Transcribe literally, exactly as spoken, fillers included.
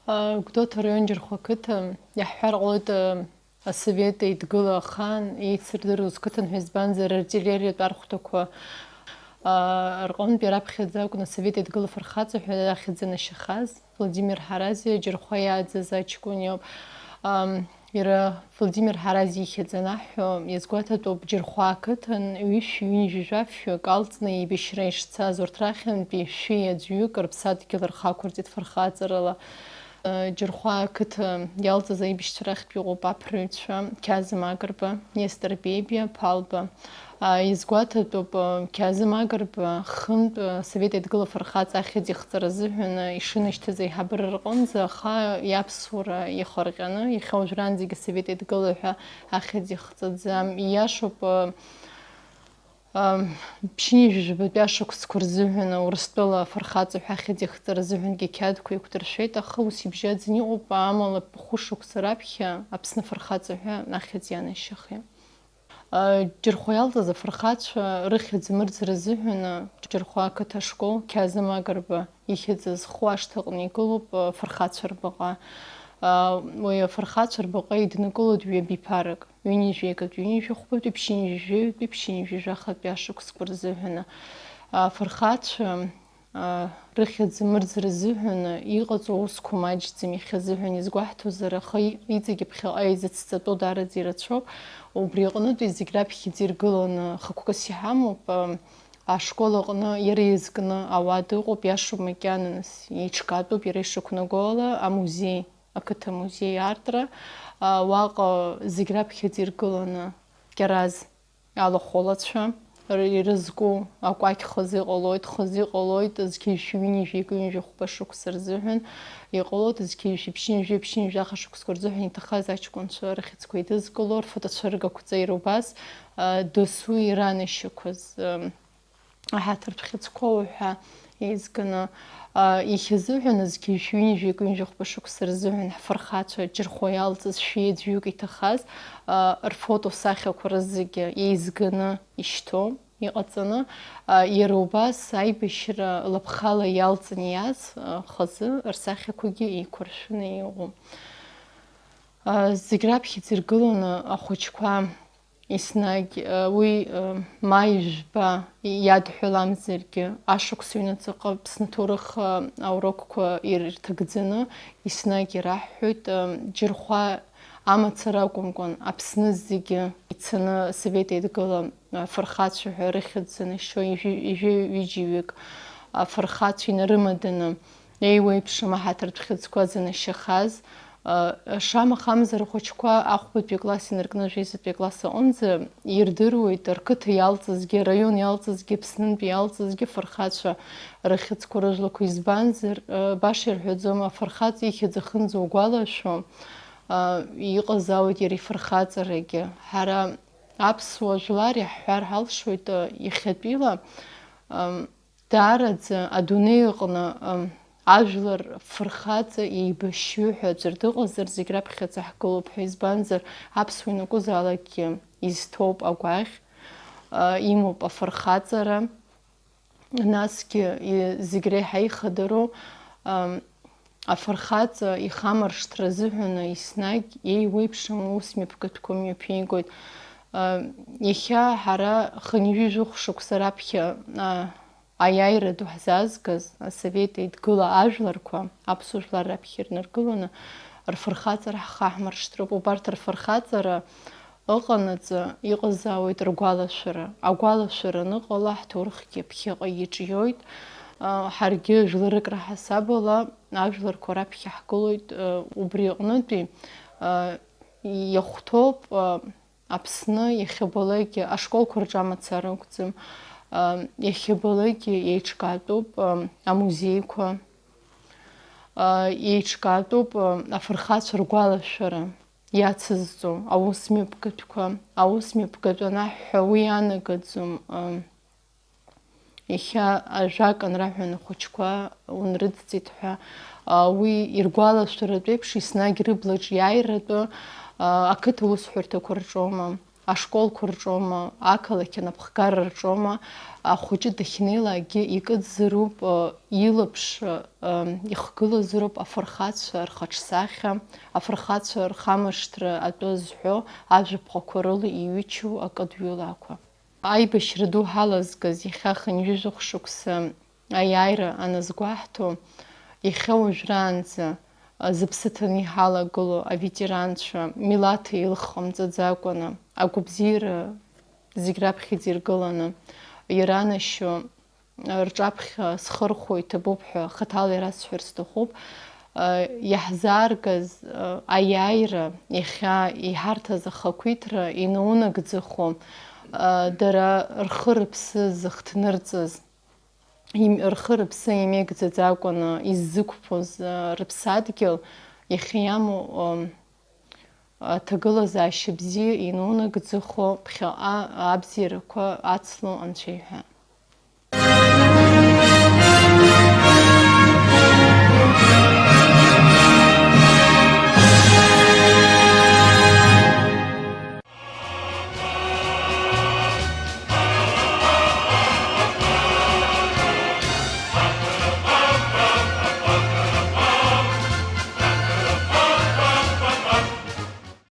Гәдоуҭа араион Џьырхәа ақыҭа, иаҳҳәар ҟалоит, Асовет Еидгыла ахаан еицырдыруаз қыҭан ҳәа, избанзар, артиллериатә архәҭақәа рҟынтәи раԥхьаӡа акәын Асовет Еидгыла афырхаҵа ҳәа ахьӡ анашьахаз. Владимир Ҳарази Џьырхәа иааӡаз аҷкәын иоуп. Иара Владимир Ҳарази ихьӡ анаҳҳәо, иазгәаҭатәуп, Џьырхәа ақыҭан ҩышәи ҩынҩажәи жәаф-шәҩык алҵны еибашьра ишцаз, урҭ рахьынтәи шәи аӡәҩык рыԥсадгьыл рхы ақәырҵеит фырхаҵарала. Џьырхәа ақыҭа иалҵыз аибашьцәа рахьтә иҟоуп аԥырҩцәа Қьазым Агрба, Нестор Бебиа, Ԥалба. Изгәаҭатәуп, Қьазым Агрба хынтә Совет Еидгыла афырхаҵа ахьӡ ихҵара азыҳәан ишынашьҭыз аиҳабыра рҟынӡа, аха иаԥсуара иахырҟьаны, иахьа уажәраанӡагьы Совет Еидгыла ҳәа ахьӡ ихҵаӡам. Ииашоуп, ԥшьынҩажәи жәабатәи ашықәсқәа рзыҳәан Урыстәыла афырхаҵа ҳәа ахьӡ ихҵара азыҳәангьы ақьаадқәа еиқәдыршәеит, аха ус ибжьаӡын иҟоуп, амала хәышықәса раԥхьа Аԥсны афырхаҵа ҳәа ахьӡ ианашьахеит. Џьырхәа иалҵыз афырхацәа рыхьӡ мырӡра азыҳәан Џьырхәа ақыҭа ашкол Қьазым Агрба ихьӡ зху ашҭаҟны игылоуп афырхацәа рбаҟа. Уи афырхацәа рбаҟа иднакылоит ҩабиԥарак, ҩынҩажәеи акатәи ҩынҩажәи хәбатәи ԥшьынҩажәи жәаҩатәи ԥшьынҩажәи жәаха-тәи ашықәсқәа рзыҳәан. Афырхацәа рыхьӡ мырӡра азыҳәан иҟаҵоу аусқәа маҷӡам иахьазыҳәан изгәаҳҭозар, аха иҵегьы ԥхьаҟа изыцҵатәу даараӡа ирацәоуп. Убри аҟнытәи зегь раԥхьаӡа иргыланы хықәкыс иҳамоуп. Ашкол аҟны иара изкны ауада ыҟоуп, иашоуп макьана, нас, еиҿкаатәуп иара ишықәнаго ала амузеи, ақыҭа музеи аартра. Уаҟа зегь раԥхьаӡа иргыланы Кьараз алахәылацәа р-, ирызку акәакь хазы иҟалоит, хазы иҟалоит, зқьи жәшәи ҩынҩажәи акы ҩынҩажәи хәба шықәса рзыҳәан иҟалоит, зқьи жәшәи ԥшьынҩажәи ԥшьынҩажәи жәаха шықәсқәа рзыҳәан иҭахаз аҷкәынцәа рыхьӡқәа еидызкыло, рфотоцәа рыгақәҵа ируба, досу иранашьақәаз, аҳаҭыртә хьыӡқәоу ҳәа еизганы, ихьазыҳәан, зқьи жәшәи ҩынҩажәи акы ҩынҩажәи хәба шықәса рзыҳәан ҳфырхацәа Џьырхәа иалҵыз шәи аӡәҩык иҭахаз, рфото сахьақәа рызегьы еизганы ишьҭоуп, иҟаҵаны, иара убас аибашьра лаԥхала иалҵны иааз хазы рсахьақәагьы еиқәыршәаны иҟоуп. Зегь раԥхьаӡа иргыланы ахәыҷқәа Еснагь, уи, ма ижәба иадҳәаламзаргьы, ашықәс ҩнаҵаҟа Аԥсны аҭоурых аурокқәа ирҭагӡаны, еснагь ираҳҳәоит, Џьырхәа амацара акәымкәан, Аԥсны зегьы ицаны Асовет Еидгыла афырхацәа ҳәа рыхьӡ занашьо ижәи-, ижәи ҩыџьаҩык афырхацәа инарымаданы, еиуеиԥшым аҳаҭыртә хьыӡқәа занашьахаз, шамахамзар, ахәыҷқәа ахәбатәи акласс инаркны ажәеизатәи акласс аҟынӡа ирдыруеит, рқыҭа иалҵызгьы, араион иалҵызгьы, Аԥснынтәи иалҵызгьы афырхацәа рыхьӡқәа рыжәлақәа, избанзар, баша ирҳәаӡом, афырхаҵа ихьӡ ахынӡаугәалашәо, иҟазаауеит иара ифырхаҵарагьы. Ҳара аԥсуа жәлар иаҳҳәар ҳалшоит, иахьатәила, Даараӡа адунеи аҟны, ы, ажәлар фырхаҵа еибашьҩы ҳәа аӡәыр дыҟазар, зегь раԥхьаӡа ҳгылоуп ҳәа, избанзар, аԥсуа ианакәызаалакгьы изҭоуп агәаӷь, ы, имоуп афырхаҵара, насгьы, и-, зегь реиҳа ихадароу, ы, афырхаҵа ихамаршҭра азыҳәаны еснагь еиуеиԥшым аус мҩаԥгатәқәа мҩаԥигоит. Ы, иахьа ҳара хынҩажәи жәохә шықәса раԥхьа, ы, Аиааира ду ҳзаазгаз асовет еидгыла ажәларқәа, аԥсуа жәлар раԥхьа ирнаргыланы, рфырхаҵара ҳхаҳмыршҭроуп. Убарҭ рфырхаҵара ыҟанаҵы иҟазаауеит ргәалашәара. Агәалашәара аныҟала, ҳҭоурыхгьы ԥхьаҟа иҿиоит. Ҳаргьы жәларык раҳасабала ажәларқәа раԥхьа ҳгылоит. Убри аҟнытәи иахәҭоуп Аԥсны иахьабалакгьы ашколқәа рҿы амацара акәӡам, иахьабалакгьы еиҿкаатәуп амузеиқәа, еиҿкаатәуп афырхацәа ргәалашәара иацызҵо аус мҩаԥгатәқәа, аус мҩаԥгатә анаҳҳәа уи анагаӡом. Иахьа ажәак анраҳәа ахәыҷқәа унрыдҵит ҳәа, уи иргәалашәаратә еиԥш, еснагь рыблаҿ иааиратәы, ақыҭа усҳәарҭақәа рҿоума, Ашколқәа рҿоума, ақалақь анапхгара рҿоума, ахәыҷы дахьнеилакгьы икыдзыроуп, илаԥш ихгылазароуп афырхацәа рхаҿсахьа, афырхацәа рхамышҭра атәы зҳәо ажәаԥҟақәа рыла иҩычоу акыдҩылақәа. Аибашьра ду ҳалазгаз иахьа хынҩажәижәохә шықәса аиааира аназгәаҳҭо, иахьа уажәраанӡа зыԥсы ҭаны иҳалагылоу аветеранцәа, милаҭ еилых ҟамҵаӡакәаны, агәабзиара зегь раԥхьа идиргыланы, иранашьо, рҿаԥхьа схырхәо иҭабуп ҳәа хаҭала ирасҳәар сҭахуп. Иаҳзааргаз аиааира, иахьа иҳарҭаз ахақәиҭра инаунагӡахо, дара рхы-рыԥсы зыхҭнырҵаз, им-, рхы-рыԥсы имеигӡаӡакәаны иззықәԥоз рыԥсадгьыл иахьа иамоу аҭагылазаашьа бзиа инаунагӡахо ԥхьаҟа абзиарақәа ацло анцәа иҳәа.